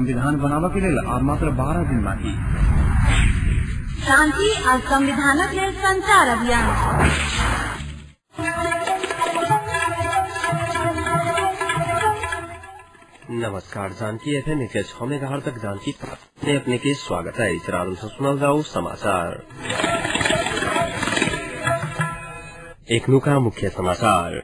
संविधान बनाबऽ के लेल आब मात्र 12 दिन बाकी। शांति आ संविधानक लेल संचार अभियान। नमस्कार, जानकी एफएम 106 मेगाहर्ट्ज तक जानकी में अपने के स्वागत है। इस रात से सुनल जाओ समाचार। एखनुका मुख्य समाचार।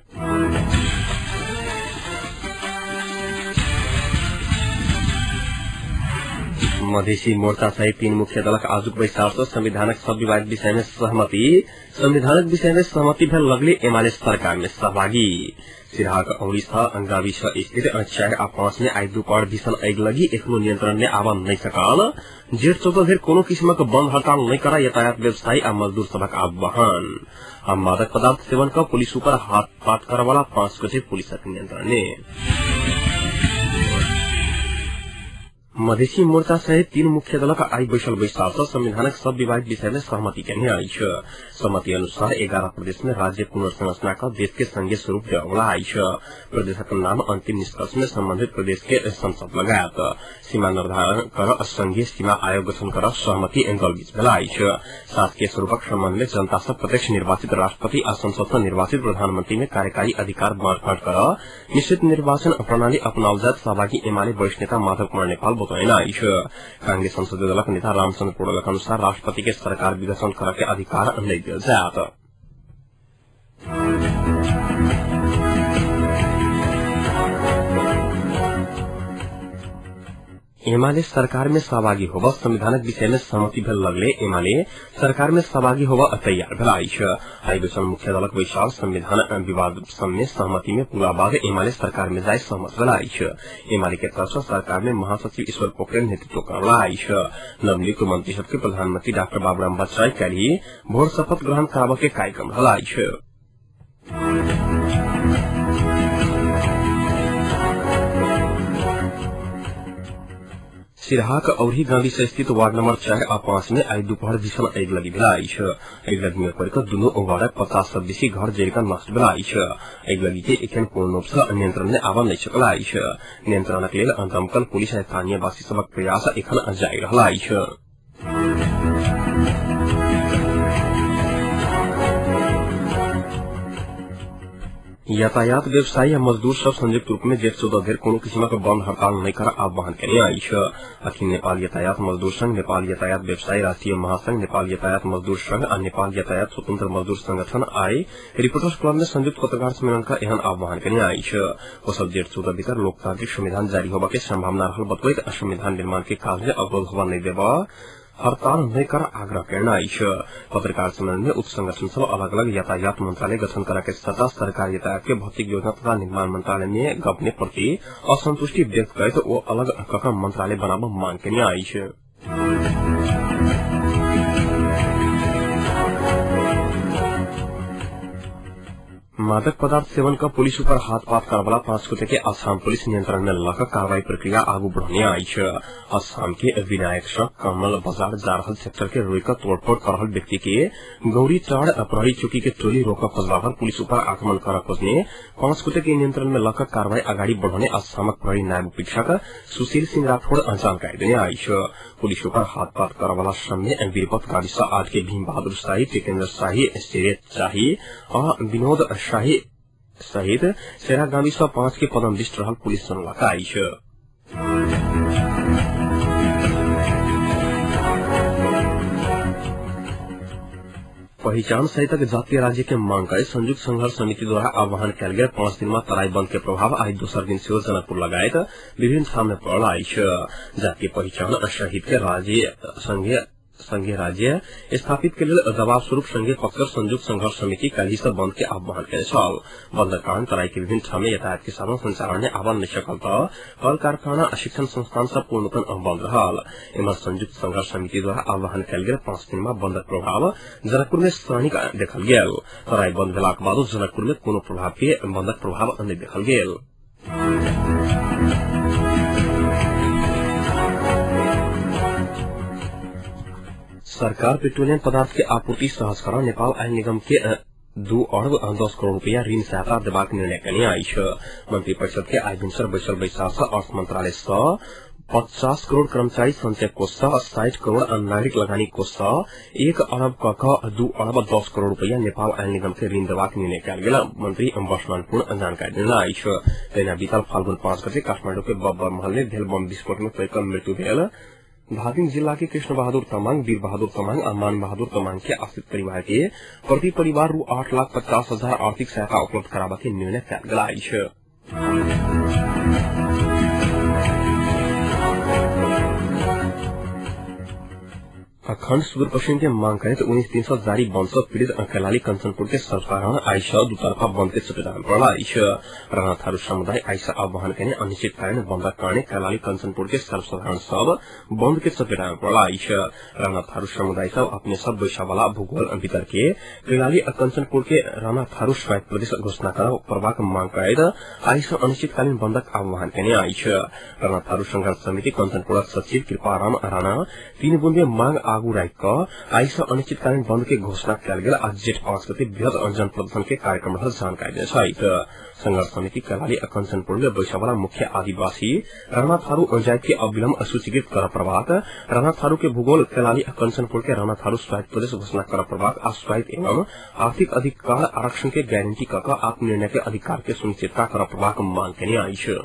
मधेसी मोर्चा सहित तीन मुख्य दलक आजुक बैसार सँ संविधानक सब विवादित विषय में सहमति। संविधानक विषय में सहमति भेल लगले एमाले सरकार में सहभागी। सिराहाक औरी गाविस स्थित 4 आ 5 में आइ दुपहर भीषण अगिलगी एखनो नियंत्रण में आबऽ नहि सकल। जेठ 14 धरि कोनो किसिमक बंद हड़ताल नहि करा यातायात व्यवसायी आ मजदूर सभक आह्वान। आ मादक पदार्थ सेवन क पुलिस ऊपर हाथ पात करवाला 5 गोटे पुलिसक नियंत्रण में। मधेसी मोर्चा सहित तीन मुख्य दलक आइ बैसल बैसार सँ संविधानक सब विवादित विषय में सहमति केने अछि। सहमति अनुसार 11 प्रदेश में राज्य पुनर्संरचना क देश के संघीय स्वरूप देवला अछि। प्रदेशक नाम अंतिम निष्कर्ष में संबंधित प्रदेश के संसद लगायत सीमा निर्धारण कर संघीय सीमा आयोग गठन कर सहमति दलबीच भेल अछि। शासकीय स्वरूपक सम्बन्ध में जनता सँ प्रत्यक्ष निर्वाचित राष्ट्रपति आ संसद सँ निर्वाचित प्रधानमंत्री में कार्यकारी अधिकार बाँटफाँट कर निश्चित निर्वाचन प्रणाली अपनाओल जात सहभागी एमाले वरिष्ठ नेता माधव कुमार नेपाल कांग्रेस संसदीय दलक नेता रामचंद्र पौडेलक अनुसार राष्ट्रपति के सरकार विघटन कर के अधिकार नहीं दियल जायत। एमाले सरकार में सहभागी होब संविधानक विषय में सहमति भेल लगले एमाले सरकार में सहभागी होब तैयार भेल अछि। आइ बैसल मुख्य दलक बैसार संविधान विवाद में सहमति में पूरा बाद एमाले सरकार में जाय सहमत भेल अछि। एमाले के तरफ सँ सरकार में महासचिव ईश्वर पोखरेल नेतृत्व करला अछि। नवनियुक्त मंत्री सबके प्रधानमंत्री डाक्टर बाबूराम भट्टराई काल्हि भोर शपथ ग्रहण कराबऽ के कार्यक्रम रहल अछि। सिराहाक औरी गाविस स्थित वार्ड नम्बर 4 आ 5 में आइ दुपहर भीषण अगिलगी भेल अछि। अगिलगी में पड़ि कऽ दुनू वार्डक 50 सँ बेसी घर जरि कऽ नष्ट भेल अछि। अगिलगी के एखन पूर्ण रूप सँ नियंत्रण में आबऽ नहि सकल अछि। नियंत्रणक लेल दमकल, पुलिस आ स्थानीयवासी सभक प्रयास एखन जारी रहल अछि। यातायात व्यवसायी आ मजदूर सब संयुक्त रूप में जेठ 14 धरि कोनो किसिमक बंद हड़ताल नहि कर आह्वान केने अछि। अखिल नेपाल यातायात मजदूर संघ, नेपाल यातायात व्यवसायी राष्ट्रीय महासंघ, नेपाल यातायात मजदूर संघ आ नेपाल यातायात स्वतंत्र मजदूर संगठन आइ रिपोर्टर्स क्लब में संयुक्त पत्रकार सम्मेलन क एहन आह्वान केने अछि। ओ सब जेठ 14 भीतर लोकतांत्रिक संविधान जारी होबऽ के संभावना रहल बतबैत संविधान निर्माण के काज में अवरोध होबऽ नहि देबऽ हड़ताल नहि कर आग्रह केने अछि। पत्रकार सम्मेलन में उक्त संगठन सब अलग अलग यातायात मंत्रालय गठन करा के सट्टा सरकार यातायात के भौतिक योजना तथा निर्माण मंत्रालय में गपने प्रति असंतुष्टि व्यक्त करैत ओ अलग कऽ मंत्रालय बनाबऽ मांग केने अछि। मादक पदार्थ सेवन क पुलिस ऊपर हाथ पात करवाला 5 गोटे के असम पुलिस नियंत्रण में लऽ कऽ कार्रवाई प्रक्रिया आगू बढ़ने अछि। असम के विनायक सँ कमल बाजार जा रहल सेक्टर के रोकि कऽ तोड़फोड़ कर रहल व्यक्ति के गौरी टाड़ प्रहरी चौकी के टोली रोकऽ खोजला पर पुलिस ऊपर आक्रमण करऽ खोजने 5 गोटे के नियंत्रण में लऽ कऽ कार्रवाई अगाडि बढ़ौने असमक प्रहरी नायब उपरीक्षक सुशील सिंह राठौड़ जानकारी देने अछि। पुलिस ऊपर हाथ पात करवाला सब में वीरपत गाविस 8 के भीम बहादुर शाही, टेकेन्द्र शाही, शेरे शाही आ विनोद शाही सहित सेरा गाविस 5 के पदमदिष्ट रहल पुलिस जनौलक अछि। पहिचान सहितक जातीय राज्य के मांग करे संयुक्त संघर्ष समिति द्वारा आह्वान कयल गेल 5 दिन में तराई बंद के प्रभाव आइ दोसर दिन सेहो जनकपुर लगायत विभिन्न ठाम में पड़ल अछि। जातीय पहिचान सहित के राज्य संघीय राज्य स्थापित के लेल दबाव स्वरूप संघीय पक्ष संयुक्त संघर्ष समिति काल्हि सँ बंद के आह्वान केने छल। बंदक कारण तराई के विभिन्न ठाम में यातायात के साधन संचालन में आबऽ नहि सकल तऽ कल कारखाना आ शिक्षण संस्थान सब पूर्णतः बंद रहल। एम्हर संयुक्त संघर्ष समिति द्वारा आह्वान कयल गेल 5 दिन में बंदक प्रभाव जनकपुर में क्षणिक देखल गेल। तराई बंद भेलाक बादो जनकपुर में कोनो प्रभाव के बंदक प्रभाव नहि देखल गेल। सरकार पेट्रोलियम पदार्थ के आपूर्ति सहज कर नेपाल आयल निगम के 2 अरब 10 करोड़ रुपया ऋण सहायता देबाक निर्णय केने अछि। मंत्री परिषद के आइ भिनसर बैसल बैसार सँ अर्थ मंत्रालय सँ 50 करोड़ कर्मचारी संचय कोष 60 करोड़ नागरिक लगानी कोष 1 अरब क 2 अरब 10 करोड़ रुपया नेपाल आयल निगम के ऋण देबाक निर्णय कयल गेल मंत्री वर्षमान पूर्ण जानकारी देने अछि। तहिना बीतल फाल्गुन 5 गते काठमाडौँ के बब्बर महल में भेल बम विस्फोट में कई मृत्यु भेल धादिङ जिल्ला के कृष्ण बहादुर तामाङ, वीर बहादुर तामाङ आ मान बहादुर तामाङ के आश्रित परिवार के प्रति परिवार रु 8,50,000 आर्थिक सहायता उपलब्ध कराबा के निर्णय कयल गेल अछि। अखण्ड सुदूरपश्चिम के मांग करैत 19 दिन जारी बंद सँ पीड़ित कैलाली कंचनपुर के सर्वसाधारण आइ सँ दुतर्फा बंद के चपेटा में पड़ल अछि। राणा थारू समुदाय आइ सँ आह्वान केने अनिश्चितकालीन बंदक कारणे कैलाली कंचनपुर के सर्वसाधारण सब बंद के चपेटा में पड़ल अछि। राणा थारू समुदाय सब अपने सब बैसावाला भूगोल भीतर के कैलाली आ कंचनपुर के राणा थारू स्वायत्त प्रदेश घोषणा करब पड़बाक मांग करैत आइ सँ अनिश्चितकालीन बंदक आह्वान केने अछि। राणा थारू संघर्ष समिति कंचनपुरक सचिव कृपाराम राणा 3 बुंदे मांग आगू राखि क आइ सँ अनिश्चितकालीन बंद के घोषणा कयल गेल आ जेठ 5 गते वृहत जन प्रदर्शन के कार्यक्रम रहल जानकारी देने छथि। संघर्ष समिति कैलाली आ कंचनपुर में बैसावाला मुख्य आदिवासी राणा थारू जाति के अविलंब सूचीकृत करऽ पड़बाक, राणा थारू के भूगोल कैलाली आ कंचनपुर के राणा थारू स्वायत्त प्रदेश घोषणा करऽ पड़बाक आ स्वायत्त एवं आर्थिक अधिकार आरक्षण के गारंटी क क आत्मनिर्णय के अधिकार के सुनिश्चितता करऽ पड़बाक मांग केने अछि।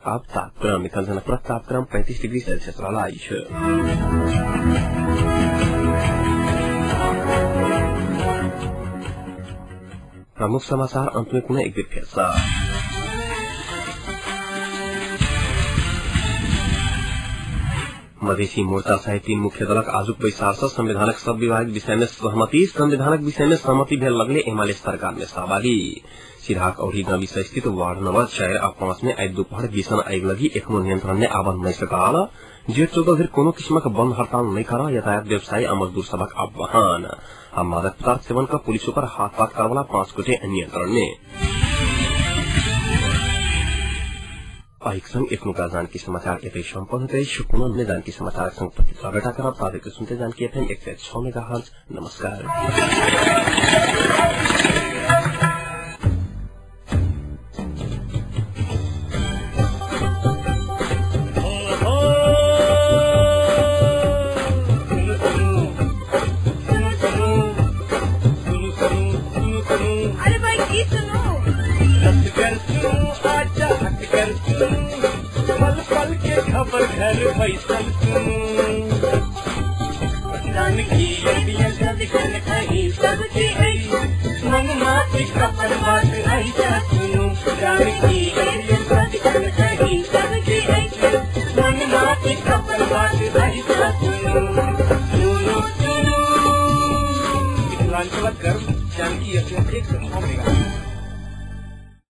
अब तापक्रम एखन जनकपुरक तापक्रम 35 डिग्री सेल्सियस रहल अछि। प्रमुख समाचार अंत में पुनः एक बेर फेर सँ। मधेसी मोर्चा सहित 3 मुख्य दलक आजुक बैसार सँ संविधानक सब विभाग विषय में सहमति। संविधानक विषय में सहमति भेल लगले एमाले सरकार में सहभागी। सिराहाक औरी नवी स्थित वार्ड नंबर 4 आ 5 में आइ दुपहर भीषण आगि एखनो नियंत्रण में आबऽ नहि सकल। जेठ 14 धरि कोनो किसिमक बंद हड़ताल नहि करऽ यातायात व्यवसायी आ मजदूर सभक आह्वान। आ मादक पदार्थ सेवन क पुलिसो पर हाथपात करवला 5 गोटे नियंत्रण में। संग एखनुका जानकी समाचार एतै सम्पन्न होइत अछि। पुनः जानकी समाचार संग प्रतिक्रिया करब ताबे सुनते जानकी एफएम 106 मेगाहर्ट्ज। नमस्कार। अरे भाई की सुनो, पल पल के खबर घर बैसल सुनू, जानकी सबकी मन माती खबर बात ऐसा सुनू, जानकी सबकी मन माती खबर बात ऐसा सुनू, सुनू सुनू। मिथिलांचलक गर्व जानकी एफएम 106 मेगाहर्ट्ज।